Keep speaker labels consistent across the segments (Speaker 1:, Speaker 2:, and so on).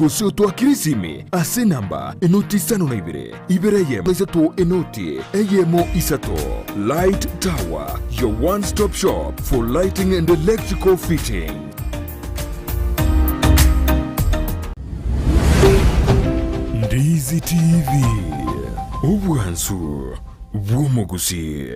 Speaker 1: Gose otoakere esimi ase enamba enoti isano na ibere, ibere eyemo isato enoti eyemo isato. Light Tower, your one stop shop for lighting and electrical fitting. Ndizi TV, obwansu bw'omogusii.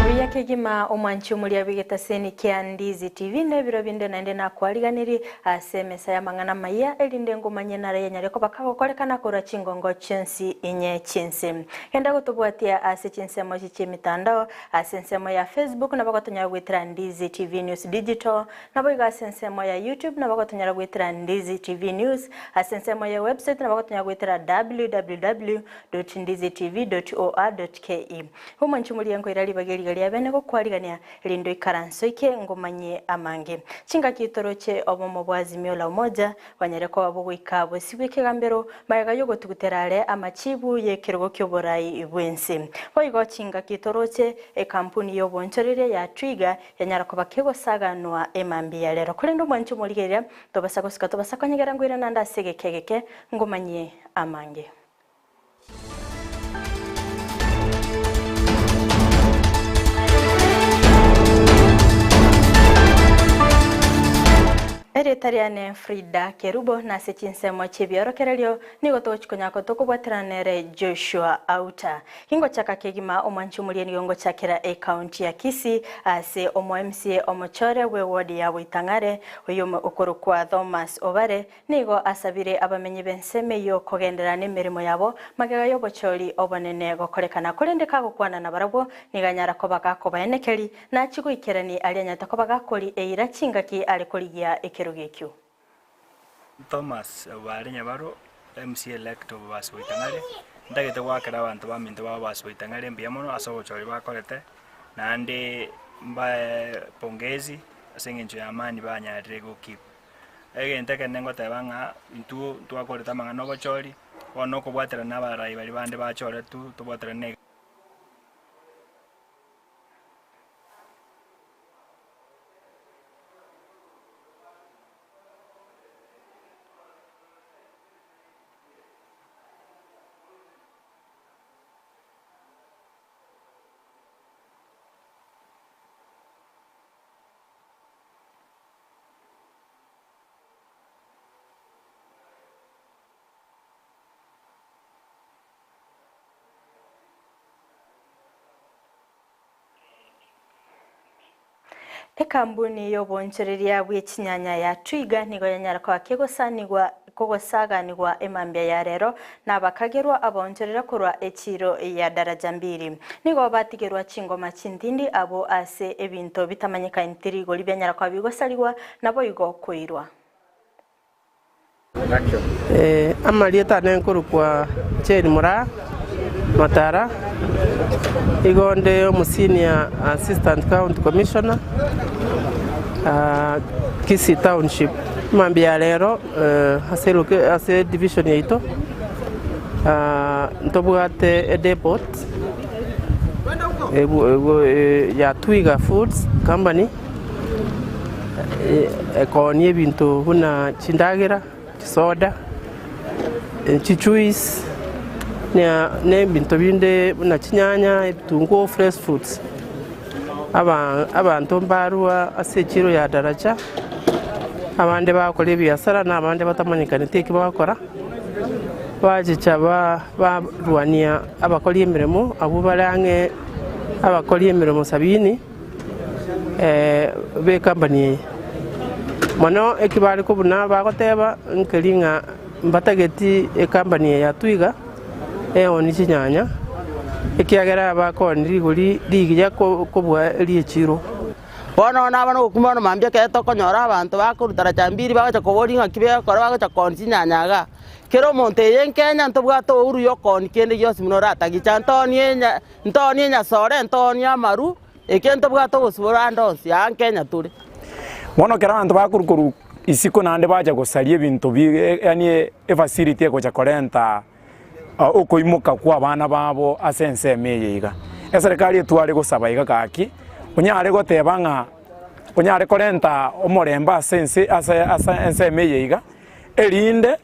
Speaker 2: Buya kegima omwanchi omoria bw'egetaseni kia Ndizi TV na ebiro binde naende nakwariganirie ase emesa y'amang'ana amaya erinde ngomanye nare yanyare koba kagokorekana korwa chingongo chionsi inye chi'ense. Genda gotobwatia ase chinsemo echi chi'emitandao Ase ensemo ya Facebook nabo gotonyara goetera Ndizi TV News Digital, naboigo ase ensemo ya YouTube nabo gotonyara goetera Ndizi TV News, ase ensemo ye website nabo gotonyara goetera www.ndizitv.or.ke. Omonche moria nkoira ribaga eriga ria bene gokwarigania erinde oikaranse oike ngomanyie amange. Chingaki toroche obomo bwa Azimio la Umoja banyare koba bogoika bosio bw'ekegambero magega y'ogotugutera are amachibu y'ekerogo ki'oborai bw'ense. Boigo chingaki toroche ekampuni y'obonchoreria ya Twiga yanyara koba kegosaganwa emambia ya rero. Korende omwanchi omorigereria tobasa gosuka tobasa konyegera ngoirana ande ase egeka egeke ngomanyie amange. Erieta riane Frida Kerubo, na ase chinsemo chi'ebiorokererio nigo togochia konya tokobwaterana nere Joshua Auta. Ingochaka kegima omwanchi omoria nigo ngochakera ecounty ya Kisii ase omo MCA omochore bwe ward ya Boitang'are oyio okorokwa Thomas Obare Nigo asabire abamenyi b'ensemo eyio kogenderera nemeremo yabo magega y'obochori obonene gokorekana, korende kagokwana nabarabwo nigo anyara koba gakobaenekeri, na achie goikerani aria anyarete koba gakori eira chingaki are korigia ekerogo ekio.
Speaker 3: Thomas Obare Nyabaro, MCA elect of Bobasi Boitang'are, Ntagete goakera abanto baminto ba Bobasi Boitang'are mbuya mono ase obochori bakorete, naende mbae pongezi ase eng'encho ya amani banyarire go keep. Egento ekenene ngoteba ng'a intwo ntwakorete amang'ana obochori, bono okobwaterana na abarai baria bande bachoretwe tobwaterane na.
Speaker 2: Ekambuni y'obonchoreria bwe chinyanya ya Twiga nigo yanyara koba kegosanigwa kogosaganigwa emambia ya rero nabakagerwa abaonchorera korwa echiro ya Daraja Mbili. Nigo batigerwa chingoma chintindi abwo ase ebinto bitamanyekaineti rigori bianyara koba bigosarigwa naboigo koirwa.
Speaker 4: Amarieta ane nkorokwa Jane Muraa Matara, igo nde omo senior assistant county commissioner Kisii township. Mambia ya rero ase ase edivision yaito ntobwate edepot ya Twiga Foods Company. Ekoonia ebinto buna chindagera, chisoda, chijuice, na ebinto binde buna chinyanya, ebitunguo, fresh fruits. Abanto mbarua ase echiro ya Daraja, abande bagokora ebiasara na abande batamanyekaneti eki bagokora, bachicha barwania abakori emeremo abwo bare ang'e abakori emeremo sabini. b'ekampani eye. Mono eki bare kobuna bagoteba nkeri ng'a mbatageti ekampani eye ya Twiga eoni chinyanya, Ekiagera abakoonia rigori rigiya kobua ri'echiiro.
Speaker 5: Bono naba nogokuma bono mambia ekero tokonyora abanto bakorwa daraja mbiri bagocha koboria ng'aki begokora bagocha koonia chinyanya igaa. Kera omonto eye nkenya ntobwate ouru ya okoonia kende gionsi buna oratagicha ntoonie enya ntoonie enyasore ntoonie amaru eke ntobwate ogosibora ande onsi aa nkenya tore.
Speaker 6: Bono ekero abanto bakorwa korwa isiko naende bacha gosaria ebinto bi yaani efacility egocha korenta okoimoka kw'abana babo ase ensemo eye iga. Eserekari etware gosaba iga gaki, onyare goteba ng'a onyare korenta omorembe ase ense ase ase ensemo eye iga, erinde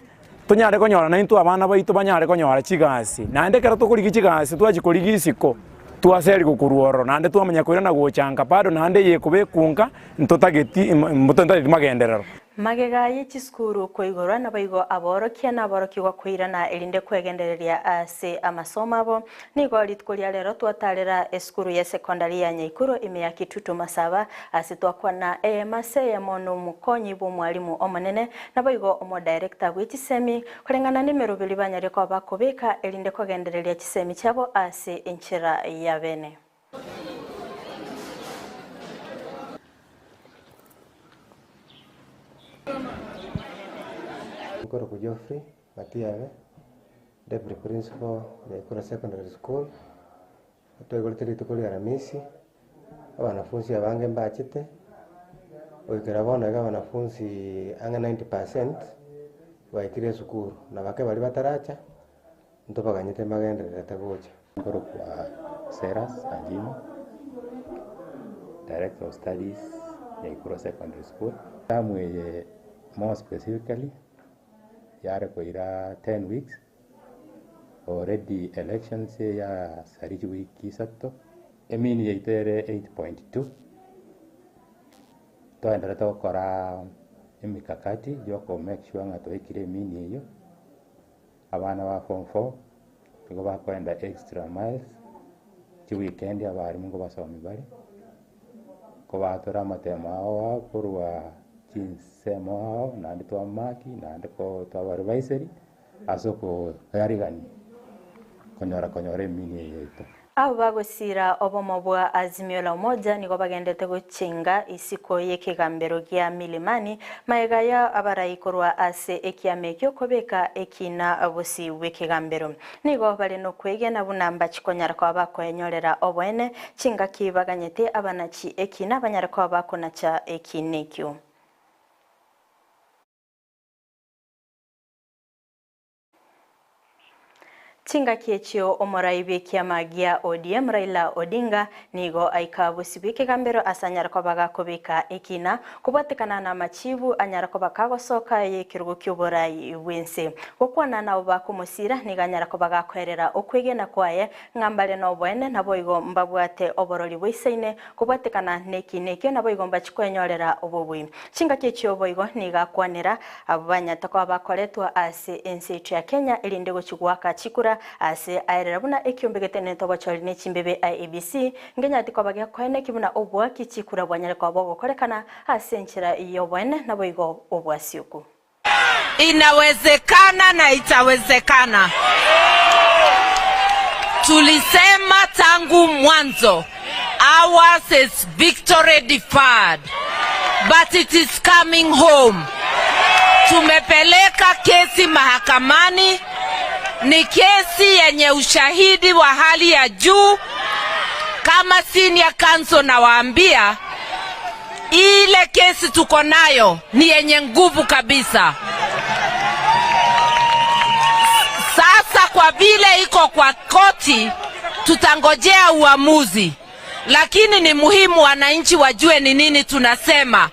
Speaker 6: tonyare konyora naintwe abana baito banyare konyora chigasi. Naende ekero tokorigia chigasi twachia korigia isiko, twaserigwa korwa ororo naende twamanya koirana gocha nka bado naende eye ekobekwa nka ntotageti ntotageti magenderero.
Speaker 2: Magega ye chisukuru koigorwa naboigo aborokia na aborokigwa koirana erinde kwegendereria ase amasomo abo. Nigo rituko ria rero twatarera esukuru ye secondary ya Nyaikuro ime ya Kitutu Masaba ase twakwana eyemo ase eyemo nomokonyi bw'omwalimu omonene naboigo omodirector bwe chisemi koreng'ana nemeroberi banyare koba bakobeka erinde kogendereria chisemi chiabo ase enchera ya bene.
Speaker 7: Nkorokwa Geoffrey Matiabe, Deputy Principal Nyaikura Secondary School, twaigorete rituko ria Aramisi, abanafunsi abange mbachete, goikera bono iga abanafunsi ang'e 90 percent baikire esukuru, na bake baria bataracha, ntobaganyete mbagendererete gocha.
Speaker 8: Nkorokwa Serus Agimo, Director of Studies, Nyaikuro Secondary School. Term eye more specifically yare koira 10 weeks, already elections yasari chiwiki isato, emean yaito ere 8.2, toenderete gokora emikakati ya oko make sure ng'a twaikire emean eyio. Abana ba form four nigo bakoenda extra miles chiweekend abarimu nkobasomi bare, kobatora amatemo ao ao korwa chinsemo ao naende twamaki naende ko twabareviseri ase okoyarigania konyora konyora emini eye yaito.
Speaker 2: Abwo bagosiira obomo bwa Azimio la Umoja nigo bagendete gochenga isiko y'ekegambero gia Milimani magega ya abarai korwa ase ekiama ekio kobeka ekiina bosio bw'ekegambero. Nigo bare nokwegena buna mbachi konyara koba bakoenyorera oboene chingaki baganyete abanachi ekiina banyare koba bakonacha ekiina ekio. Chingaki echio omorai bw'ekiama gia ODM Raila Odinga nigo aika bosio bw'ekegambero ase anyare koba gakobeka ekina kobwatekana namachibu anyare koba kagosoka y'ekerogo ki'oborai bw'ense. Gokwana nabo bakomosira nigo anyare koba gakoerera okwegena kwaye ng'a mbare noboene naboigo mbabwate oborori boisaine kobwatekana nekina ekio naboigo mbachi kwenyorera obobui. Chingaki echio boigo nigo akwanera Abwo banyarete koba bakoretwa ase ense yaito ya Kenya erinde gochia goaka chikura ase aerera buna ekiombe getenenete obochori ne chimbebe IEBC ngenyareti koba gekoeneki buna oboaki chikura bwanyare koba bogokorekana ase enchera y'oboene naboigo obwasioku.
Speaker 9: Inawezekana na itawezekana. Tulisema tangu mwanzo ours is victory deferred but it is coming home. Tumepeleka kesi mahakamani, ni kesi yenye ushahidi wa hali ya juu. Kama senior counsel nawaambia ile kesi tuko nayo ni yenye nguvu kabisa. Sasa kwa vile iko kwa koti, tutangojea uamuzi, lakini ni muhimu wananchi wajue ni nini tunasema.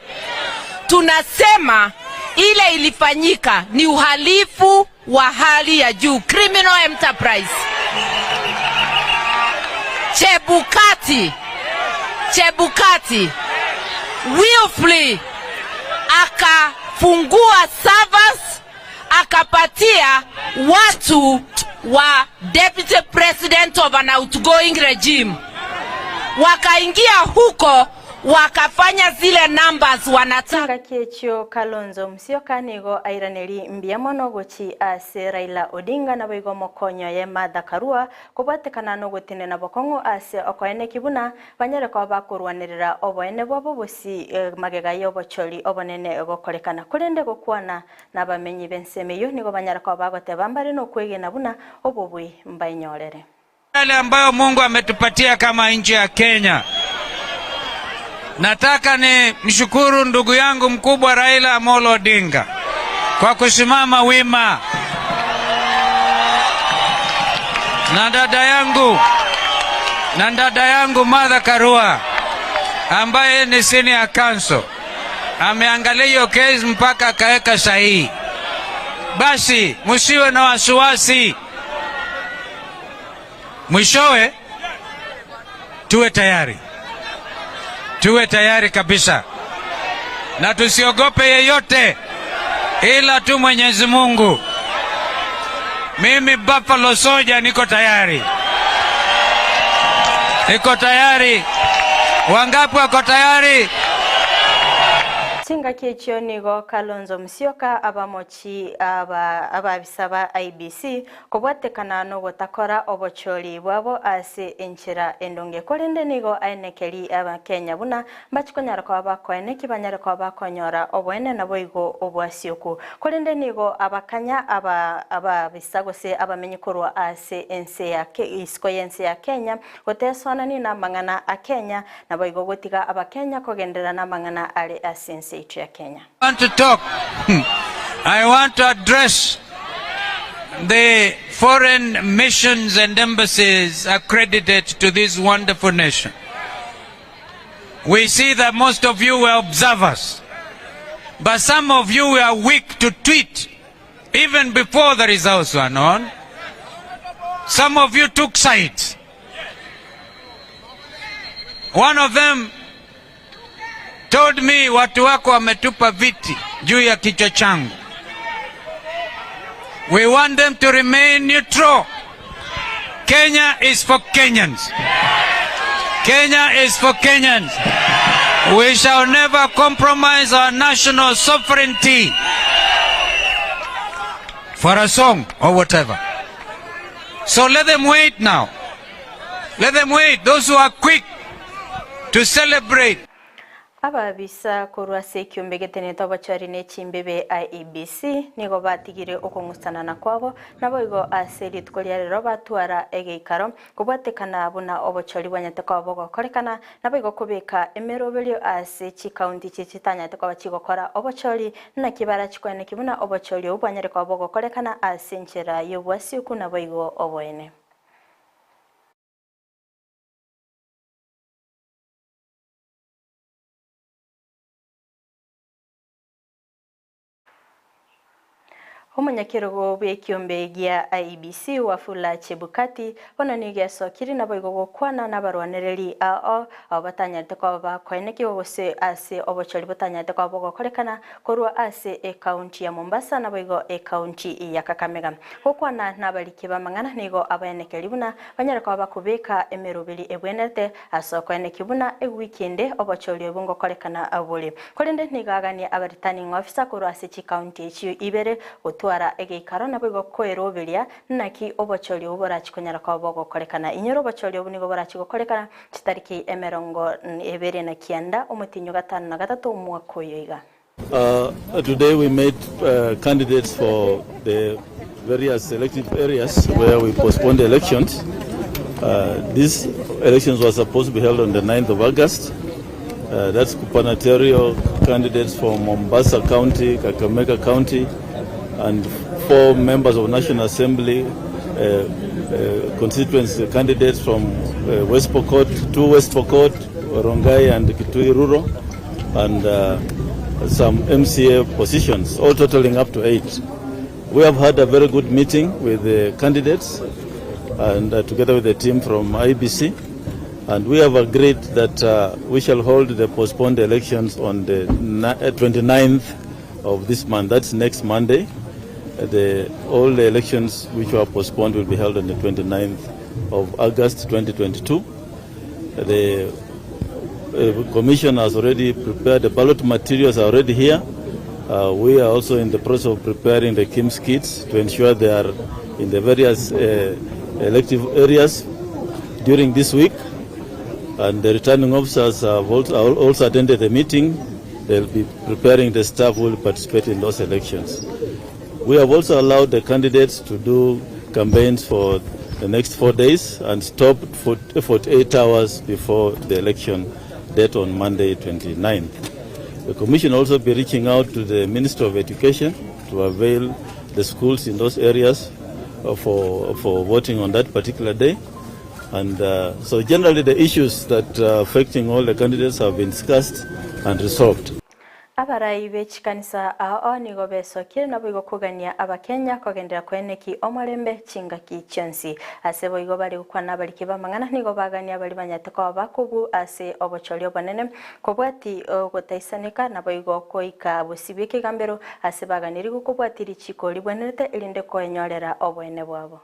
Speaker 9: Tunasema ile ilifanyika ni uhalifu wa hali ya juu, criminal enterprise. Chebukati, Chebukati willfully akafungua servers akapatia watu wa deputy president of an outgoing regime, wakaingia huko. wakafanya zile numbers wanataka.
Speaker 2: Chingaki echio Kalonzo Musyoka nigo airaneri mbuya mono gochi ase Raila Odinga naboigo omokonyi oye Martha Karua kobwatekana nogotenena bokong'u ase okoeneki buna banyare koba bakorwanerera oboene bwabo bosi magega y'obochori obonene gokorekana. Korende gokwana nabamenyi b'ensemo eyio nigo banyare koba bagoteba mbare nokwegena buna obobui mbaenyorere.
Speaker 10: Yale ambayo Mungu ametupatia kama nchi ya Kenya. Nataka ni mshukuru ndugu yangu mkubwa Raila Amolo Odinga kwa kusimama wima na dada yangu na dada yangu Martha Karua ambaye ni senior counsel ameangalia hiyo case mpaka akaweka sahihi. Basi msiwe na wasiwasi, mwishowe tuwe tayari, tuwe tayari kabisa, na tusiogope yeyote ila tu Mwenyezi Mungu. Mimi Buffalo Soldier niko tayari, niko tayari. Wangapi wako tayari?
Speaker 2: Chingaki echio nigo Kalonzo Musyoka abamochi aba ababisa ba IEBC kobwatekana nogotakora obochori bwabo ase enchera endonge korende nigo aenekeri abakenya buna mbachikonyara koba bakoeneki banyare koba bakonyora oboene naboigo obwasioku korende nigo abakanya aba ababisa gose abamenyi korwa ase ense ya isiko y'ense ya Kenya goteswanani na amang'ana a Kenya naboigo gotiga abakenya kogenderera na amang'ana are ase ense yaito ya Kenya.
Speaker 10: I want to talk. I want to address the foreign missions and embassies accredited to this wonderful nation. We see that most of you were observers, but some of you were weak to tweet even before the results were known. Some of you took sides. One of them told me watu wako wametupa viti juu ya kichwa changu. We want them to remain neutral. Kenya is for Kenyans. Kenya is for Kenyans. We shall never compromise our national sovereignty for a song or whatever. So let them wait now. Let them wait. Those who are quick to celebrate.
Speaker 2: Ababisa korwa ase ekiombe getenete obochori na echimbebe IEBC nigo batigire okong'usanana kwabo naboigo ase rituko ria rero batwara egeikaro kobwatekana buna obochori bwanyete koba bogokorekana naboigo kobeka emeroberio ase chikaunti echi chitanyete koba chigokora obochori naki barachikweneki buna obochori obu bwanyare koba bogokorekana ase enchera y'obwasiuku naboigo oboene. Omonyakerogo bw'ekiombe gia IEBC Wafula Chebukati bono nigo esokire naboigo gokwana nabarwanereri ao abo batanyarete koba bakoenekigwa gose ase obochori botanyarete koba bogokorekana korwa ase ekaunti ya Mombasa naboigo ekaunti ya Kakamega. Gokwana nabariki b'amang'ana nigo abaenekeri buna banyare koba bakobeka emeroberi ebwenerete ase okoeneki buna ewiki ende obochori obo ngokorekana bore. Korende nigo aganie aba returning officer korwa ase chikaunti echio ibere gotwara egeikaro naboigo koeroberia naki obochori obo borachikonyara koba bogokorekana. Inyora obochori obo nigo borachigokorekana chitariki emerongo ebere na kianda omotinyo gatano na gatato omwaka oyo iga.
Speaker 11: Today we met candidates for the various selective areas where we postponed the elections. These elections were supposed to be held on the 9th of August. That's gubernatorial candidates for Mombasa County, Kakamega County, and 4 members of National Assembly constituency candidates from West Pokot, 2 West Pokot, Rongai and Kitui Rural, and some MCA positions, all totaling up to 8. We have had a very good meeting with the candidates and together with the team from IEBC, and we have agreed that we shall hold the postponed elections on the 29th of this month. That's next Monday. All the elections which were postponed will be held on the 29th of August 2022. The Commission has already prepared the ballot materials are already here. We are also in the process of preparing the KIMS kits to ensure they are in the various elective areas during this week. And the returning officers have also attended the meeting. They'll be preparing the staff who will participate in those elections. We have also allowed the candidates to do campaigns for the next 4 days and stop for 48 hours before the election date on Monday 29th. The Commission will also be reaching out to the Minister of Education to avail the schools in those areas for voting on that particular day. And so generally the issues that are affecting all the candidates have been discussed and resolved.
Speaker 2: Abarai be chikanisa ao nigo besokire naboigo kogania Abakenya kogenderera koeneki omorembe chingaki chionsi. Ase boigo bare gokwana abariki b'amang'ana nigo bagania baria banyarete koba bakobuu ase obochori obonene kobwati ogotaisaneka naboigo goika bosibwa ekegambero ase baganiri gokobwatia richiko ribwenerete erinde koenyorera oboene bwabo.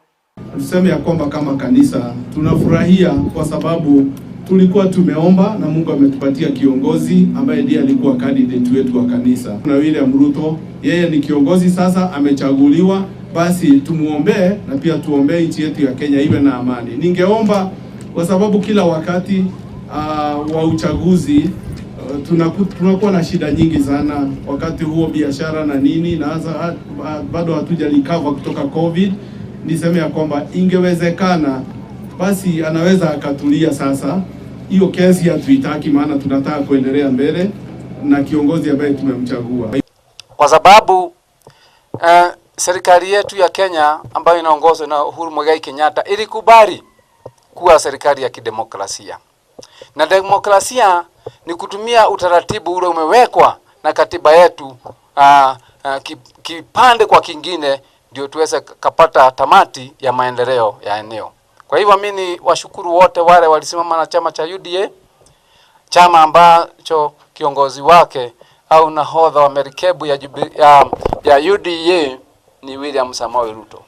Speaker 12: Tuseme ya kwamba kama kanisa tunafurahia kwa sababu tulikuwa tumeomba na Mungu ametupatia kiongozi ambaye ndiye alikuwa candidate wetu wa kanisa. Na William Ruto, yeye ni kiongozi sasa, amechaguliwa, basi tumuombee na pia tuombee nchi yetu ya Kenya iwe na amani. Ningeomba kwa sababu kila wakati wa uchaguzi tunakuwa na shida nyingi sana wakati huo, biashara na nini, na hasa bado hatuja recover kutoka COVID. Niseme ya kwamba ingewezekana basi anaweza akatulia sasa. Hiyo kesi hatuitaki, maana tunataka kuendelea mbele na kiongozi ambaye tumemchagua.
Speaker 13: Kwa sababu serikali yetu ya Kenya ambayo inaongozwa na Uhuru Muigai Kenyatta ilikubali kuwa serikali ya kidemokrasia, na demokrasia ni kutumia utaratibu ule umewekwa na katiba yetu kipande kwa kingine ndio tuweze kapata tamati ya maendeleo ya eneo. Kwa hivyo mimi ni washukuru wote wale walisimama na chama cha UDA, chama ambacho kiongozi wake au nahodha wa merikebu ya UDA ni William Samoei Ruto.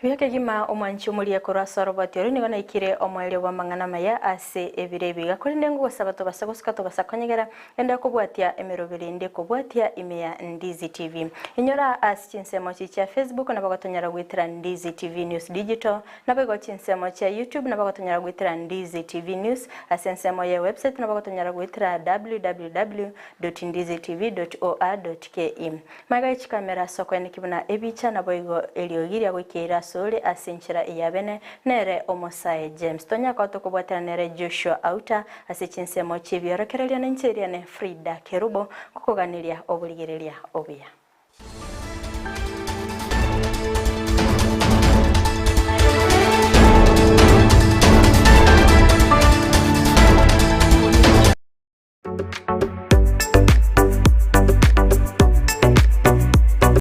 Speaker 2: Byakegima omwanchi omoria korwa ase oroboti oro nigo naikire omoerio bwa amang'ana maya ase ebiro ebi. Gakorende ngogosaba tobasa gosuka tobasa konyegera ende kobwatia emeroberi ende kobwatia ime ya Ndizi TV. Inyora ase chinsemo chi chia Facebook nabo gotonyara gwitera Ndizi TV News Digital, nabo igo chinsemo chia YouTube nabo gotonyara gwitera Ndizi TV News, ase ensemo ya website nabo gotonyara gwitera www.ndizitv.or.ke. Maega chikamera soko kibuna ebicha nabo igo eriogiria goikeira ase ase enchera eyabene nere omosae James Tonya tokobwatana nere Joshua Auta ase chinsemo chibiorokereria na enchera ne Frida Kerubo kokoganiria oborigereria obuya.